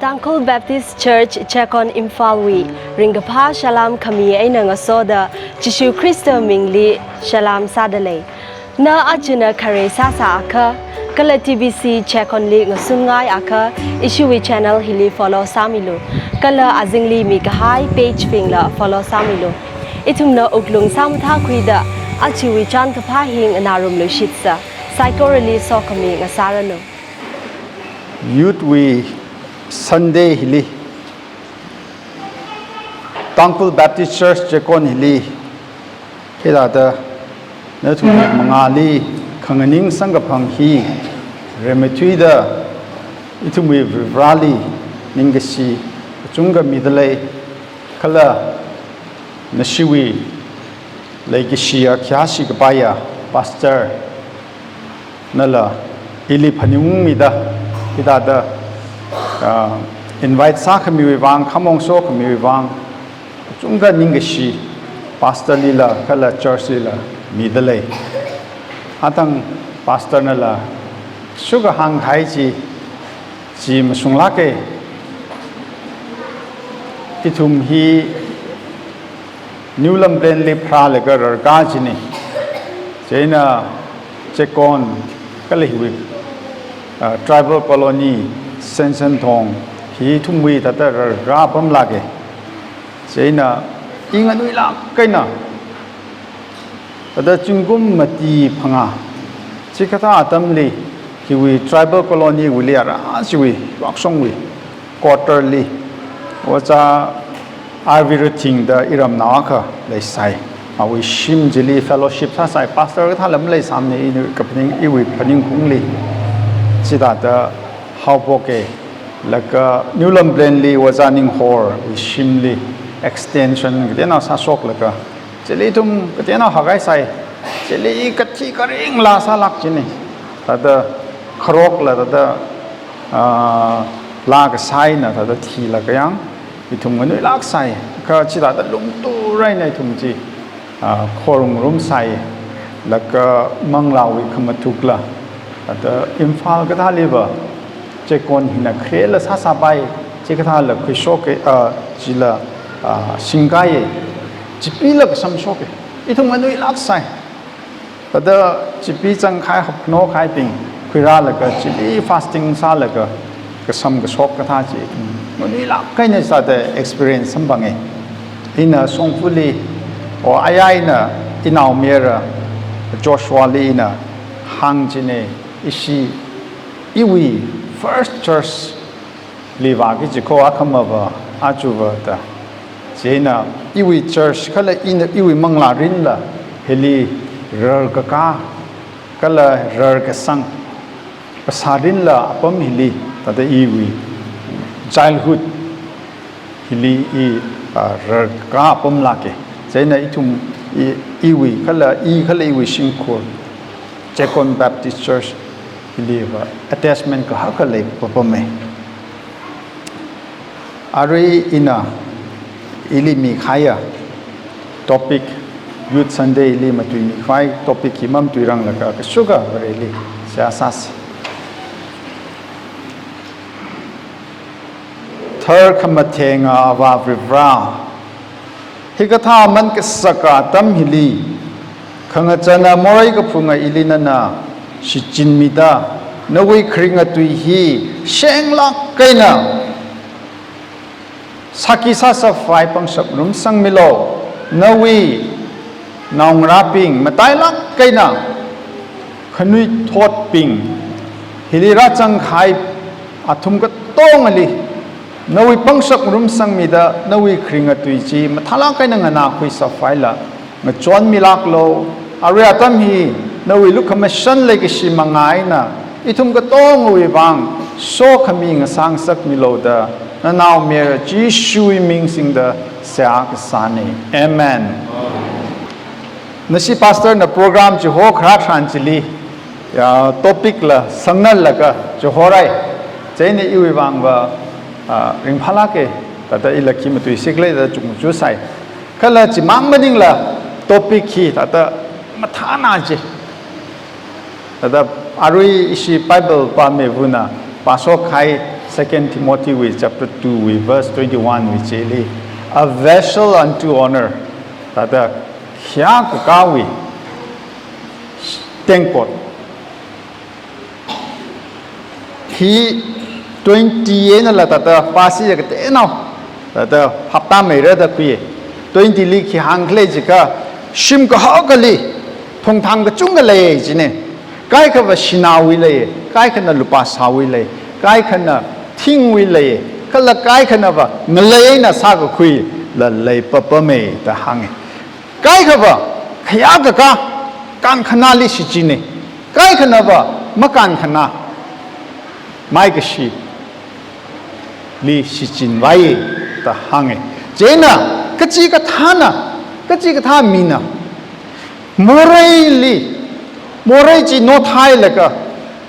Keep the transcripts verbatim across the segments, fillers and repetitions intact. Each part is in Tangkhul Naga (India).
Tangkhul Baptist Church Checkon Imphalwui ringkaphā salām khami eina ngasoda Jishu Khrista mingli salām sādalei. Na ajana khare sāsā akha, kala T B C Checkonli ngasungngai akha, ishiwui channel hili follow sāmilu, kala azingli mikahai page bingla follow sāmilu. Ithumna wuklung sāmathākhuida ajawui chānkaphā hi nganārumluishitsa. Saikorali sokhami ngasāranu. Youth wui Sunday hili, Tangkhul Baptist Church Checkon hili, hithāda nathum mangāli khanganing samkaphang hi rimeithuida ithumwui Varivarāli ningkashi kachungkha midalei, kala nashiwui leikashi akhayā shikapaiya Pastor nala ili phaningungmida, hithāda, ah, invite sākhamiwui vang, khamong sokhamiwui vang, kachungkha ningkashi Pastor lila kala church lila midalei. Athang Pastor nala shuka hāngkahai chi, chi mashunglāka. Ithum hi New Lamblenli pharālaga rarkā china. Chieina Checkon kala hiwui, ah, tribal colony, Sensenthong, hi ithumwui thāda rarkā apamlāka. Chieina i nganuilāk eina, thāda zingkum mati phangā chikathā atamli, hiwui tribal colony wuili ara chiwui, Wakshongwui quarter li, Ojā Arvirathing da iramnao akha leisai. Awui shim chili fellowship sāsai, pastor kathāla maleisāmana, ina kaphaning, iwui phaningungli. Chithāda haophoka, laga New Lamblenli Ojā Ninghorwui shimli extension kateonao sāshoklaga, chili ithum kateonao hakaisai, chili kathi karinglā sālāk china. Thāda kharokla thāda, ah, laa kasā eina thāda thilaga yang, ithum nganuilāksai. Kha chithāda lungtura eina ithum chi, ah, khorumrumsai, laga manglāwui khamathukla, thāda Imphal kathāliva Checkon hina kharela sāsāpai, chikathāla khuishoka, ah, chila, ah, singkaiya, chipila kasamshoka. Ithum nganuilāksai. Thāda chipi zangkahai, hapnokhaibing khuirālaga, chili fasting sālaga, kasam kashok kathā chi, mm, nganuilāk eina sāda experience samphanga. Ina shongfali, o, ayā eina inaomayara Joshuali ina hāng china, ishi, iwui first church li vāki kaji kho akhamava, achuva da. Chieina iwui church kala ina iwui manglā mirinla hili rarkakā kala rarkasang, phasā mirinla apam hili, thāda iwui childhood hili i, ah, rarkakā apamlāka. Chieina ithum i, iwui kala, i kala iwui shimkhur Checkon Baptist Church hiliva attachment kahaka leipapama. Arui ina ili mikahaiya topic, Youth Sunday li matuimikhavai topic hi mamatuiranglaga kashok Vareli seihā sāsa. Tharkhamatheng Avā Varivarā, hikathā aman kasaka atam hili, khangachana morei kaphunga ili nana shichinmida, nawui kharinga tui hi shenglāk eina sāki sāsākhavai pangshap ngarumsangmilu. Nawui naongarābing matailāk eina khanuithotbing hili rāzangkahai athum katongali nawui pangshap ngarumsangmida, nawui kharinga tui chi mathālāk eina nganākhuisākhavai la ngachonmilāklu. Arui atam hi nawui lukhamashan leikashi mangā eina ithum katongawui vang sokhami ngasāngasakmilu da, nanaomayara Jishuwui ming singda seihā kasāna. Amen. Nashi pastor na program chi hokharā tharan chili, ya, topic la sangnallaga chihorai. Chieina iwui vangva, ah, ringphālāka, thāda ila khi matuisikhala da chukmajasai. Kala chimang maningla topic hi thāda mathāna chi, thāda arui ishi Bible pāmivana pāshokkahai Second Timothy wui chapter two wui verse twenty-one wui chili, "A vessel unto honor," thāda khayākakāwui tengkot. Hi twenty einala thāda pāsi ya katenao, thāda hapta meira da khuiya. Twenty li khi hāngkhala jiakha, shim kahak kali, thongthang kachungkha lei jina. Kaikhava shinawui lei, kaikhana lupāsāwui lei, kaikhana thingwui lei, kala kaikhanava ngalei eina sākakhuila leipapama da hānga. Kaikhava khayākakā, kānkhanāli shichina, kaikhanava makānkhanā, maikashili shichinvai da hānga. Chieina kachikathāna, kachikathā mina moreili, morei chi nothailaga,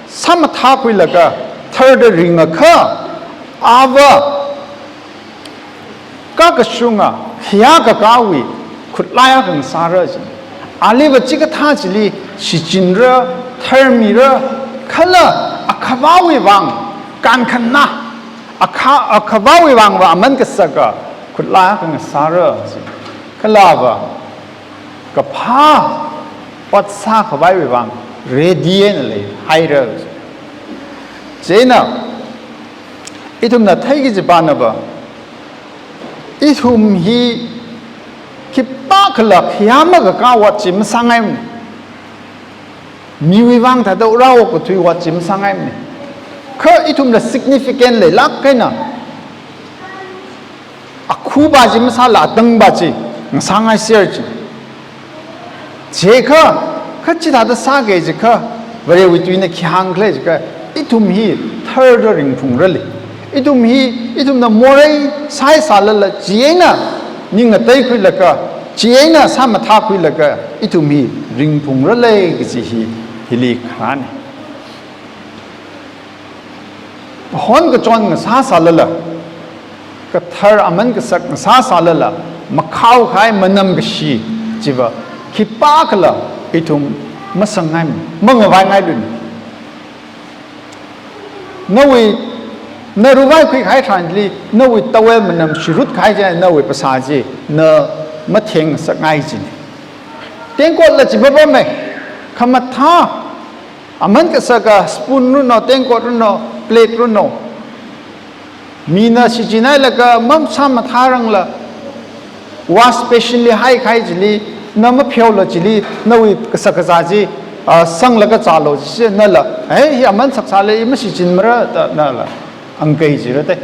sāmathākhuilaga, tharda ringakha, ava kakashunga khayākakāwui khutlai akha ngasāra jina. Aliva chikathā chili shichinra, tharmira, kala akhavāwui vang, kānkhanā, akha-, akhavāwui vangva aman kasaka khutlai akha ngasāra jina. Kala ava kaphā ot sākhavaiwui vang ready eina leihaira. Chieina ithumna theiki kajiva nava, ithum hi khipākhala khayā makakā ot chi masāngaimana. Miwui vang thāda ura okathui ot chi masāngaimana. Kha ithumla significant leilāk eina, akhuva chi masāla atangva chi ngasāngai ser chi. Chiakha, kha chithāda sāki jiakha, Varewui tuina khi hāngkhala jiakha, ithum hi tharda ringphungrala. Ithum hi, ithumna morei sāsālala, chieina ning ngateikhuilaga, chieina sāmathākhuilaga, ithum hi ringphungrala kaji hi, hili kharāna. Hon kachon ngasāsālala, kathar aman kasak ngasāsālala, makhao kahai manam kashi chiva khipākhala ithum masangngai, mangavaingailuna. Nawui, na ruvaikhui kahai tharanli, nawui towel manam shirut kahai chi, nawui phasā chi na matheng ngasakngai jina. Tengkotla chi papamma, khamathā, aman kasaka spoon runo, tengkot runo, plate runo, mina shichinhailaga masāmathārangla, wash basin li haikahai chili, na mapheola chili, nawui kasak kazā chi, ah, sanglaga zālu jiakha nala, "Ei, hi aman saksāla, i mashichinmara," da nala angkai jira da.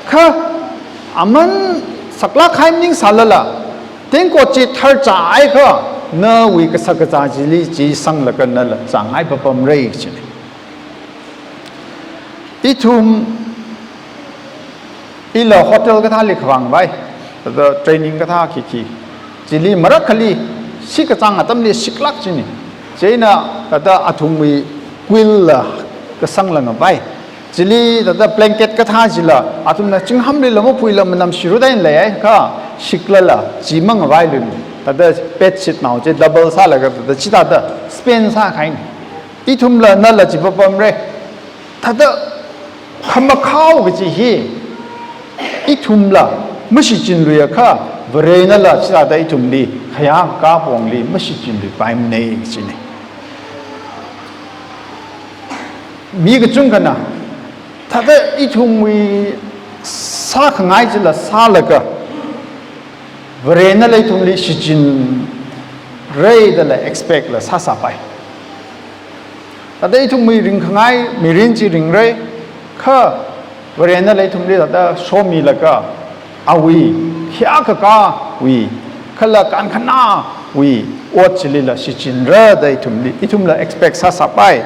Kha aman saklāk kahai maningsālala, tengkot chi tharchāakha, nawui kasak kazā chili chi sanglaga nala zāngai papamra jina. Ithum, ila hotel kathāli khavāngvai, thāda training kathā khikhi, chili marakhali, shitkachāng atamli shiklāk jina. Chieina thāda athumwui quilt la kasangla ngavai. Chili thāda blanket kathā chila, athumna chinghamlila maphuila manam shirut eina leiakha, shiklala chi mangavailuna. Thāda bedsheet nao chi double sālaga thāda chithāda spend sākahaina. Ithumla nala chi papamra. Thāda khamakhao kaji hi ithumla mashichinluiakha, Varenala chithāda ithumli khayākakā pongli mashichinluipaimana kajina. Mi kachungkhana thāda ithumwui sākhangai chila sālaga, Varenala ithumli shichinra dala expect la sāsāpai. Thāda ithumwui ringkhangai mirin chi ringra, kha Varenala ithumli thāda shomilaga, awui khayākakāwui, kala kānkhanāwui ot chilila shichinra da ithumli, ithumla expect sāsāpai.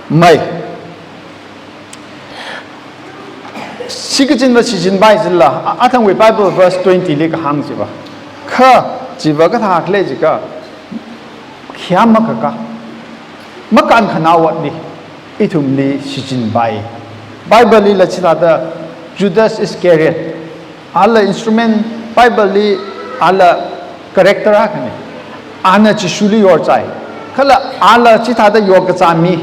Mai. Shikachinva shichinpai jila, a-, athangwui Bible verse twenty li kahāng chiva. Kha chiva kathākhala jiakha, khayā makakā, makānkhanā otli ithumli shichinpai. Bible lila chithāda Judas Iscariot, ala instrument, Bible li ala character akhana. Ana Jishuli yorchai. Kala ala chithāda yorkazā mi,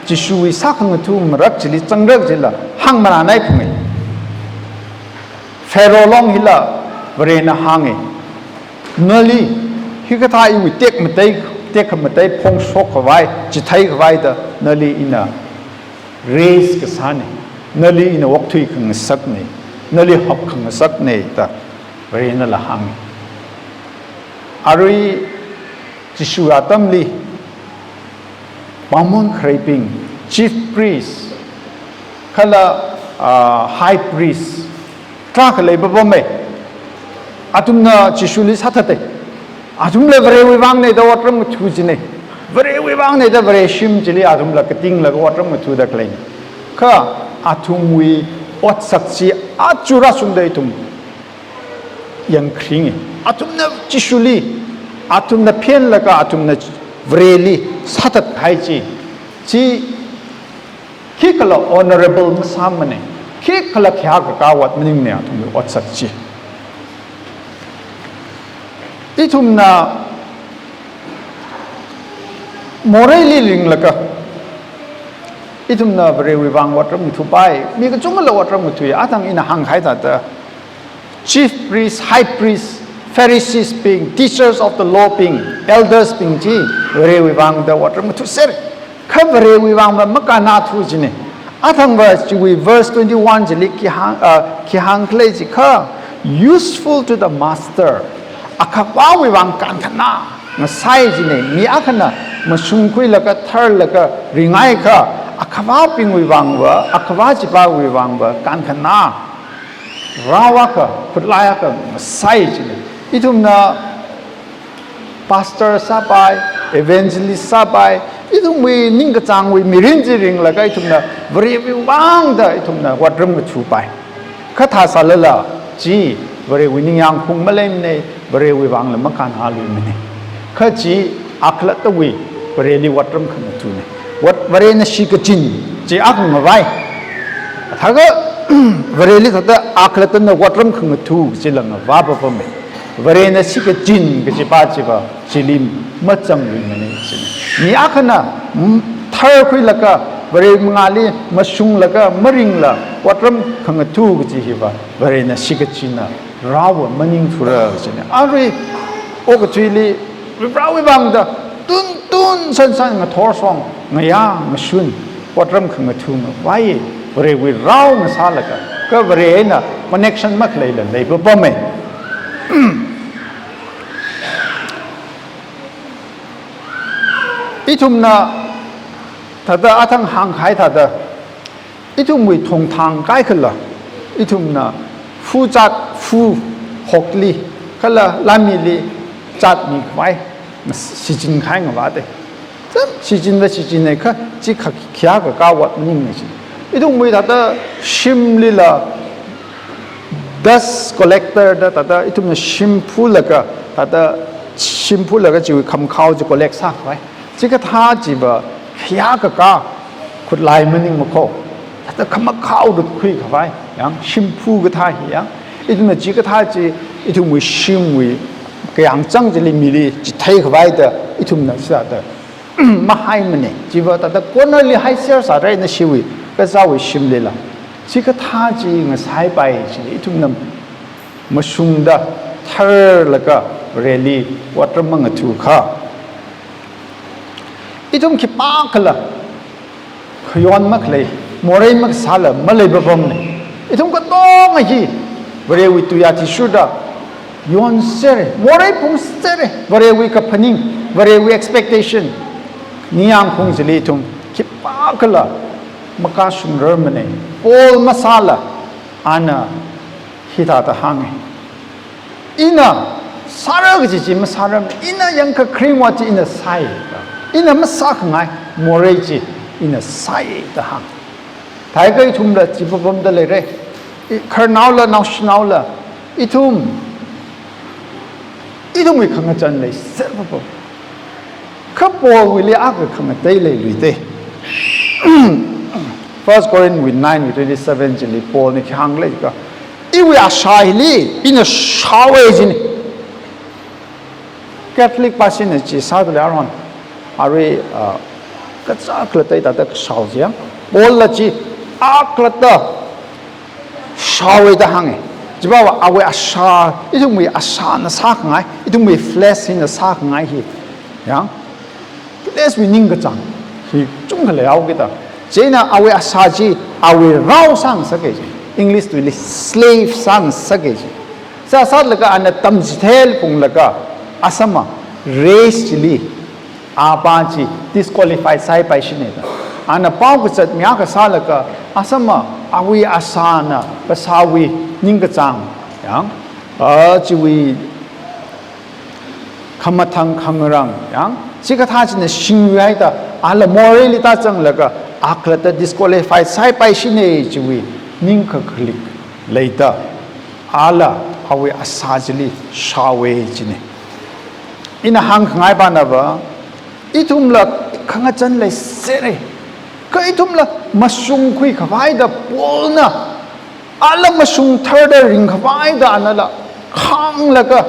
Jishuwui sākhangatha marak chili zangrak jila hāngmarānai phungi. Pharaoh long hila Varena hāngi. Nali hikathā iwui tekmatei, tekhamatei phongshok khavai, chithei khavai da nali ina raise kasāni. Nali ina okthui khangasakni. Nali hap khangasakni da Varenala hāngi. Arui Jishu atamli, pāngmon khareibing, chief priest, kala, ah, high priest, tarākha leipapamei. Athumna Jishuli sāthate. Athumla Varewui vāngna da otram ngatha jine. Varewui vāngna da Vare shim chili athumla katinglaga otram ngatha da khaleine. Kha athumwui otsak chi aja rāshungda ithum yangkharingi. Athumna Jishuli, athumna phenlaga, athumna Vareli sāthat kahai chi, chi khikhala honorable masāmane, khikhala khayākakā ot maningne athumwui otsak chi. Ithumna moreili ringlaga, ithumna Varewui vāng otram ngathapai, mi kachungkhala otram ngathui, athang ina hāngkahai thāda, chief priest, high priest, Pharisees bing, teachers of the law bing, elders bing chi, Varewui vāngda otram ngathaser. Kha Varewui vāngva makannathu jine. Athangva chiwui verse twenty-one chili khi hāng, ah, khi hāngkhalei jiakha, useful to the master. Akhavāwui vāng kankhana ngasai jine. Mi akhana mashungkhuilaga, tharlaga ringhaiakha, akhavābingwui vāngva, akhavā chipāwui vāngva kankhana, rao akha, khutlai akha ngasai jine. Ithumna pastor sāpai, evangelist sāpai, ithumwui ningkachāngwui mirin chi ringlaga ithumna Varewui vāngda ithumna otram ngathapai. Kha thāsālala chi Varewui ningyāngkhaung maleimane, Varewui vāngla makannāluimane. Kha chi akhalattawui Vareli otram khangathane. Ot, Varena shikachin chi akha ngavai. Thākha Vareli thāda akhalattana otram khangatha chila ngavāpapamei. Varena shikachin kajipa chiva chili mazangluimane chine. Mi akhana, mm, tharkhuilaga, Vare mangāli mashunglaga, maringla otram khangatha kaji hiva Varena shikachinna, raowa maningthura chine. Arui okathuili Varewui vāngda tuntun sansan ngathor song, ngayā ngashun, otram khangatha ngavai, Varewui rao ngasālaga, kha Vare eina connection makhaleila leipapamei. Ithumna thāda athang hāngkahai thāda, ithumwui thongthang kaikhala, ithumna fu zat, fu hokli, kala lamili zatmi khavai, shichin kahai ngavāte. Tam shichinva shichinne kha, chi kha khayākakā ot maningne chi. Ithumwui thāda shimlila, dust collector da thāda ithumna shim phulaga, thāda shim phulaga chiwui khamkhao chi collect sākhavai. Chikathā chiva khayākakā khutlai maningmako. Thāda khamakhaoda khuikhavai, yang, shim phukathā hi, yang. Ithumna chikathā chi, ithumwui shimwui kayāngchang chili mili chitheikhavai da, ithumna sāda mahaimane. Chiva thāda corner li haiser sāra nashiwui, kazāwui shimlila. Chikathā chi ngasaipai chili, ithumna mashungda tharlaga Vareli otram mangathakha, ithum khipākhala khayon makhalei, morei makasāla maleipapamne. Ithum katonga hi Varewui tui athishurda yonsere, morei phungsere, Varewui kaphaning, Varewui expectation, ningyāngkhaung chili ithum khipākhala makashungrarmane. Paul masāla, ana hithāda hānge. Ina sāra kaji chi masāram, ina yangkakharing ot chi ina sai. Ina masākhangai morei chi ina sai da hāng. Thākha ithumla chi papamda leire. I, khararnaola, naoshinaola, ithum, ithumwui khangachān leiser papam. Kha Paulwuili akha khangatei leiluite. First Corinth wui nine wui twenty-seven chili Paulna khi hānglei kha, iwui ashā hili ina shāwe jine. Catholic pāshina chi sāda lei aron. Arui, uh, Kacha khalatta hithāda kashao chi yang. Paulna chi, a khalatta shaowa da hānga. Chiva awui asha, ithumwui ashana sākhangai, ithumwui flesh hina sākhangai hi. Yang, fleshwui ningkachāng hi chungkha leihaokida. Chieina awui asha chi, awui rao sāngasaka chi. English tuili slave sāngasaka chi. Sāsālaga ana tamchithei phunglaga, asama, race chili, apā chi disqualify sāhaipaishina da. Ana pao kazat mi akha sālaga, asama, awui ashana, phasāwui ningkachāng, yang, a, chiwui khamathān khangarān, yang, chikathā china shinghaida, ala morei li tāzanglaga, a khalatta disqualify sāhaipaishina chiwui ningkhakhalik leida, ala awui asha chili shaowa jina. Ina hāngkhangai pānava, ithumla khangachān leisera. Kha ithumla mashungkhui khavai da Paulna, ala mashung tharda ringkhavai da anala khānglaga,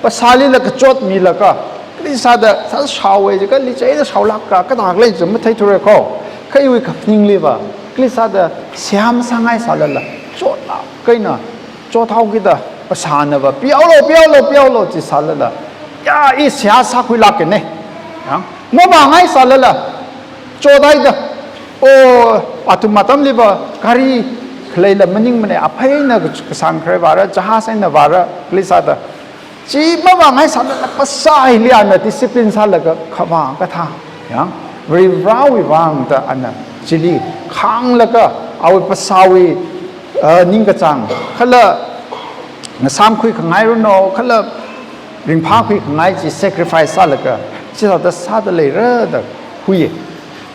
phasālila kachot milaga, kali sāda sā shaowa ji, kali chieina shaolākra, kathā lei chi matheithura kho. Kha iwui kaphaningliva, kali sāda seihā masāngai sālala, chotlāk eina chothaokida, phasānava, pihaolu, pihaolu, pihaolu, chi sālala, ya, i seihā sākhuilākna. Yang, mavāngai sālala, chothaida, o, athum atamliva, gari khaleila maningmana, aphei eina kasang kharei vāra, jahaz eina vāra, kali sāda. Chi mavāngai sālala phasā hili ana discipline sālaga khavā kathā. Yang, Varivarāwui vang da ana chili khānglaga awui phasāwui, uh, ningkachāng, kala ngasāmkhui khangai runo, kala ringphākhui khangai chi sacrifice sālaga, chithāda sāda leira da hui.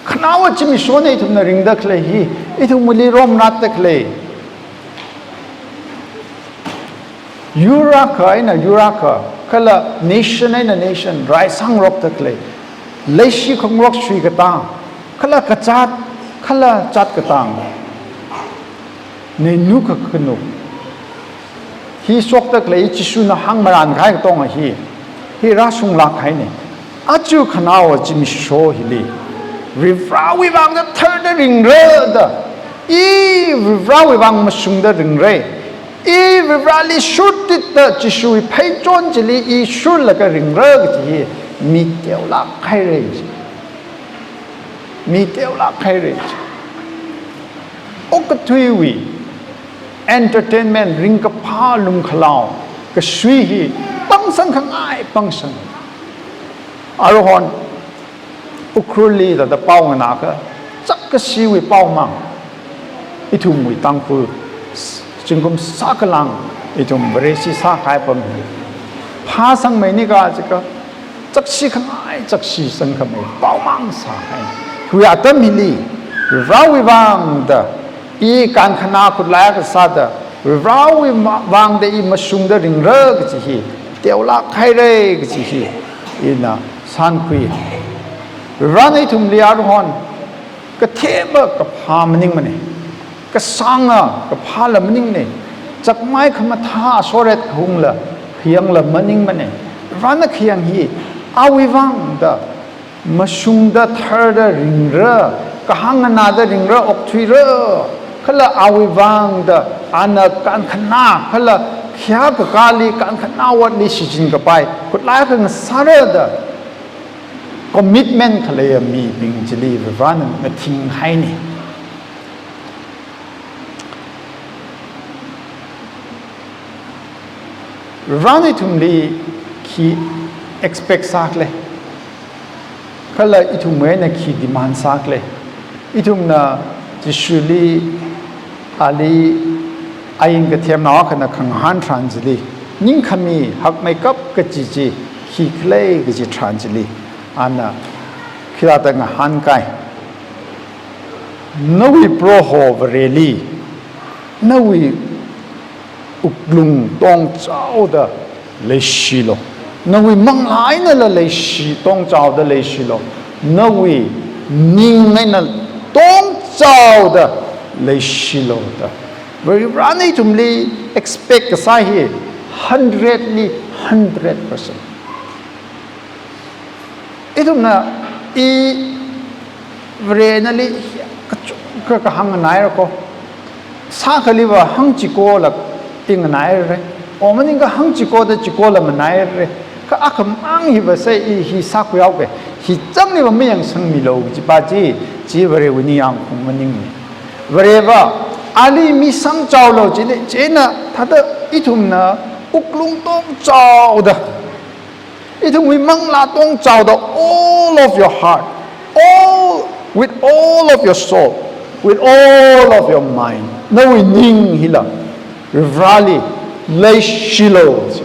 Khanaowa zimikshona ithumna ringda khalei hi, ithumwuili romnatda khalei. Yur akha eina yur akha, kala nation eina nation, rai sāngarokda khalei, leishi khangarok shui katang, kala kazāt, kala zāt katang, neinu kakhanuk. Hi shokda khalei Jishuna hāngmaran kahai katonga hi, hi rāshunglāk kahaina. Aja khanaowa zimiksho hili, Varivarāwui vang da tharda ringra da, i Varivarāwui vang mashungda ringra, i Varivarāli shurtit da, Jishuwui pheichon chili i shurlaga ringra kaji hi, mi teolāk haira chi. Mi teolāk haira chi. Okathuiwui entertainment, ringkaphā lumkhalao kashui hi pangshang khangai pangshang. Aruihon Ukhrulli thāda pao nganākha, chākkashiwui paomang. Ithumwui Tangkhul, zingkum sākhalang, ithum Vareshi sākahai apam hi, phāsangmeina kaji kha, chākkashi khangai, chākkashi sangkhamei paomang sāhai. Hiwui atam hili, Varivarāwui vang da, i kankhanā khutlai akha sāda, Varivarāwui ma-, vang da i mashungda ringra kaji hi, teolāk haira kaji hi, ina shānkhui. Varivarāna ithumli aruihon, kathema kaphā maningmana, kasānga kaphāla maningmana, chakmai khamathā asoret kahungla, khayangla maningmana. Varivarāna khayang hi, awui vang da, mashungda tharda ringra, kahāng nganāda ringra, okthuira, kala awui vang da, ana kankhanā, kala khayā kakāli kankhanā otli shichin kapai, khutlai akha ngasāra da, commitment khaleiya mibing chili Varivarāna mathinghaina. Varivarāna ithumli khi expect sākhala, kala ithumwui eina khi demand sākhala. Ithumna Jishuli, ali, ain kathemnao akhana khangahān tharan chili, ningkhami hakmeikap kaji chi khikhala kaji tharan chili, ana khilāda ngahānkai. Nawui Proho Vareli, nawui wuklung tongchaoda leishilu. Nawui manglā einala leishi, tongchaoda leishilu. Nawui ning eina tongchaoda leishilu da. Varivarāna ithumli expect kasā hi hundred li hundred percent. Ithumna i Varena li kachungkha kahāng nganaira ko. Sākhaliva hāngchikola i nganaira. O maningakha hāngchikoda chikola manaira. Kha akhamang hiva sai i hi sākhuihaoke. Hi changliva mayangsangmilu kajipa chi, chi Varewui ningyāng khaung maningmana. Vareva, ali mi sangchaolu chili, chieina thāda ithumna wuklung tongchaoda, ithumwui manglā tongchaoda, all of your heart, all, with all of your soul, with all of your mind, nawui ning hila Vareli leishilu.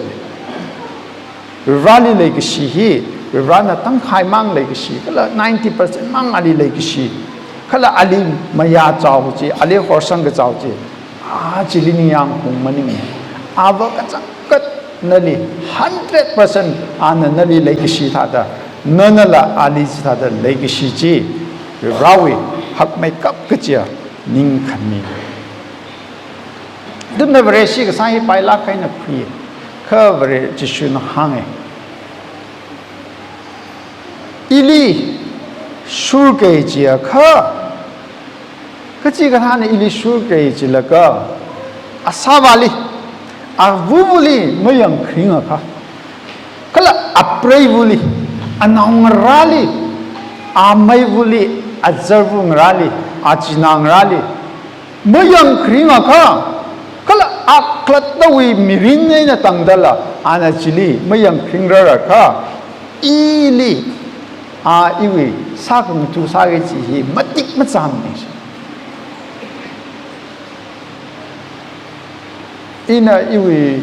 Vareli leikashi hi, Varena tangkhaimang leikashi, kala ninety percent mang ali leikashi, kala ali mayāchao chi, ali horsang kachao chi, a chili ningyāng khaung maning. Ava kachangkhat nali, hundred percent ana nali leikashi thāda, nanala ali chithāda leikashi chi, Varewui hakmeikap kachiya ningkhami. Ithumna Vareshi kasā hi pailāk eina khui, kha Vare Jishuna hānga. Ili shurkei chiakha, kachikathāna ili shurkei chilaga, asāvāli, avuvuli mayangkharingakha, kala apreivuli, anaongarāli, ameivuli, azarvu ngarāli, achina ngarāli mayangkharingakha, kala akhalattawui mirin eina tangdala ana chili mayangkharingrarkha, ili, a iwui sākhangatha sāki kaji hi matik machāmana. Ina iwui,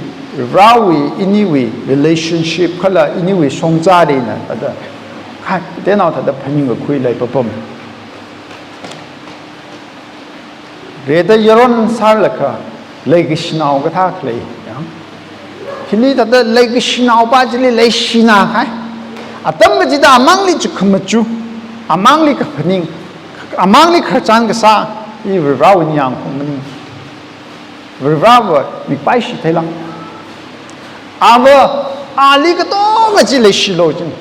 Varewui, iniwui relationship kala iniwui shongzā eina thāda, kha, tenao thāda phaningkakhui leipapam. Rida yaron sālaga leikashinao kathā khalei, ya. Hili thāda leikashinaopa chili leishina kahai. Atam kachida amangli chukkhamaja, amangli kaphaning, amangli khararchan kasā, i Varewui ningyāng khaung maning. Vareva mikpaishi theilang. Ava, ali katonga chi leishilu jina.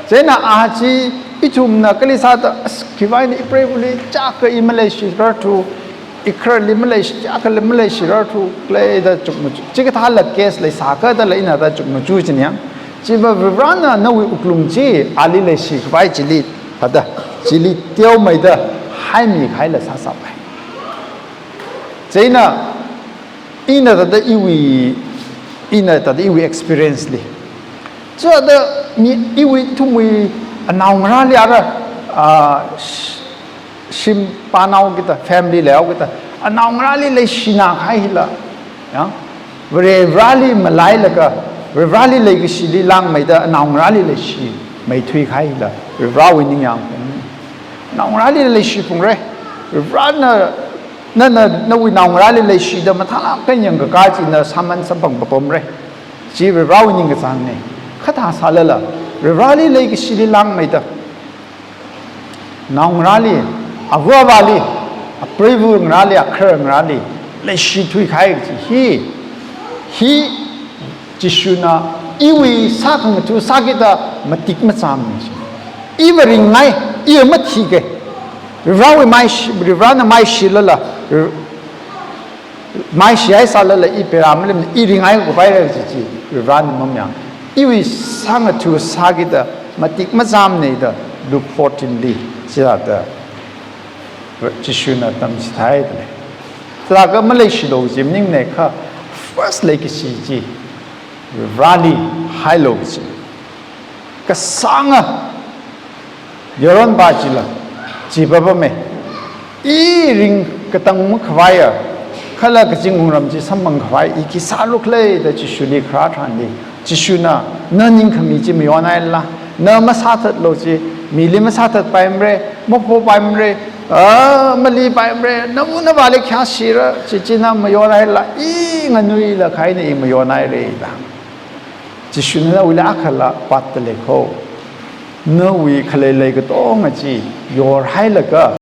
Chieina a chi, ithumna kali sāda, as, khiwuivang eina ipreivuli chaka i maleishirarthu, ikhararli maleishi, chakali maleishirarthu, leida chukmaju. Chikathāla case leisākha dala ina da chukmaju jina. Chiva Varena nawui wuklung chi, ali leishi khavai chili, thāda, chili teomeida haimi kahaila sāsāpai. Chieina, ina thāda iwui, ina thāda iwui experience li. Chithāda mi iwui ithumwui anaongarāli ara, a, sh-, shim panao kita, family leihaokita, anaongarāli leishina kahai hila, ya. Vare, Vareli malailaga, Vareli leikashili langmeida, anaongarāli leishimeithui kahai hila, Varewui ningyāng khaung. Naongarāli leishi phungra. Varena, nana, nawui naongarāli leishida mathālāk eina yangkakā chi na sāman samphang papamra. Chi Varewui ningkachāngna. Kha thāsālala, Vareli leikashili langmeida, naongarāli, ava avāli, apreiva ngarāli, akharar ngarāli leishithui kahai chi hi, hi Jishuna iwui sākhangatha sākida matik machāmana. Iva ringngai, i mathike. Varewui maishi, Varena maishilala, maishihaisālala i pera malemna, i ringngai kapaira kaji chi, Varena mamayang. Iwui sākhangatha sākida matik machāmana da Luke fourteen li, chithāda Jishuna tamchithei da lei. Chithākha maleishilu kaji maningmana kha, first leikashi chi Vareli hailu kaji. Kasānga yaronpa chila, chi papama. I ringkatang makhavaiya, kala kazing wungram chi samphang khavai, i khi sālu khala da Jishuli kharā tharanli, Jishuna, na ningkhami chi mayonhaila, na masāthatlu chi, mili masāthatpaimara, maphopaimara, a, malipaimara, navu navāli khayāshira, chi china mayonhaila, i nganuilakha eina i mayonhaira da. Jishuna nawuili akhala pātda lei ko. Nawui khaleilei katonga chi yorhailaga,